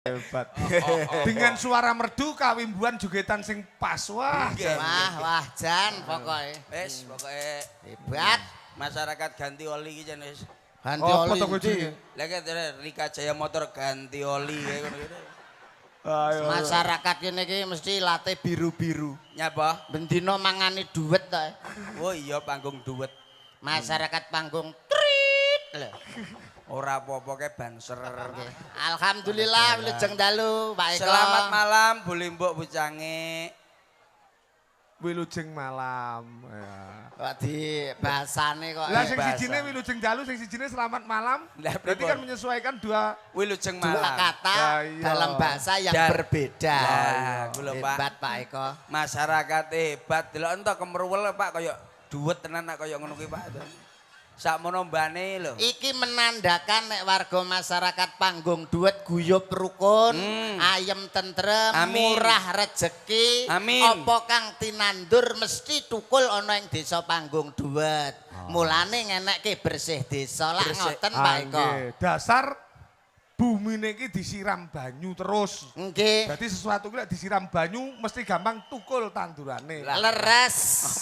Hebat. Dengan suara merdu kawimbuhan jogetan sing pas. Wah. Wah, wah jan pokoke. Wis pokoke Hebat. Masyarakat ganti oli iki jan wis. Ganti Apa oli to kowe ndi? jenenge? Lah ki Rika Jaya Motor ganti oli kayak ngono gitu. Ayo. Masyarakat kene iki mesti late biru-biru. Nyapa? Bendina mangani duit to. Oh iya, panggung duet. Masyarakat panggung trit lho. Ora apa-apa ke banser. Nggih. Alhamdulillah, wilujeng dalu Pak Eko. Selamat malam Bu Limbuk, Bu Cange. Wilujeng malam. Ya. Kok di bahasane kok. Lah sing bahasa. sijine wilujeng dalu, sing sijine selamat malam. Lah, Berarti pripun? kan menyesuaikan dua Wilujeng Dua malam. kata Lah, iya. dalam bahasa yang berbeda. Lah, ku lho, Pak. Hebat Pak Eko. Masyarakat hebat. Delok entok kemeruwel, Pak, kaya duet tenan nak kaya ngono kuwi, Pak. Sakmono mbane lho. Iki menandakan nek warga masyarakat panggung duet guyub rukun, ayem tentrem, Amin. murah rejeki. Amin. Apa kang tinandur mesti tukul ana ing desa Panggung Duet. Mulane ngenekke bersih desa lak ngoten Pak Eko. Ah, nggih. Dasar bumine iki disiram banyu terus. Nggih. Berarti sesuatu ki lek disiram banyu mesti gampang tukul tandurane. Leres.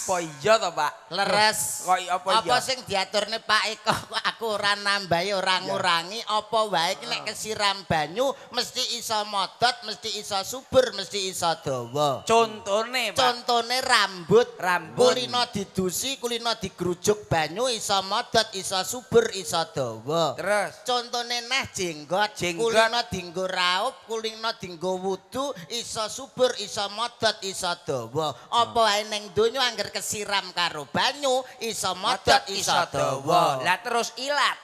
Apa iya to, Pak? Leres. Kok apa iya? Apa sing diaturne Pak Eko kok aku ora nambahi ora ngurangi, apa wae iki nek kesiram banyu mesti iso modot, mesti iso subur, mesti iso dawa. Contone, Pak. Contone rambut, Rambut. Kulino didusi, kulino digrujuk banyu iso modot, iso subur, iso dawa. Terus? Contone neh jenggot, Jenggot. Kulino dinggo raup, kulino dinggo wudu, iso subur, iso modot, iso dawa. Apa wae ning donya angger kesiram karo banyu, iso modot, iso dawa. Lah terus ilat.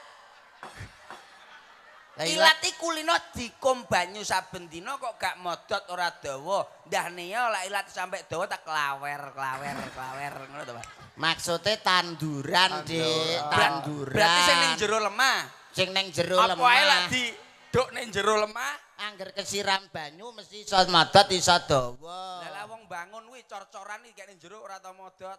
Lah, Ilat iki kulino dikum banyu saben dina kok gak modot ora dawa. Ndah niya lek ilat sampe dawa tak klawer klawer klawer ngono to, Pak. Maksude tanduran, Dik, tanduran. Berarti sing ning jero lemah. Sing ning jero Apa ae lek lemah. diduk ning jero lemah? Angger kesiram banyu mesti iso modot, iso dawa. Lah lah wong bangun kuwi cor-coran iki gak ning jero ora tau modot.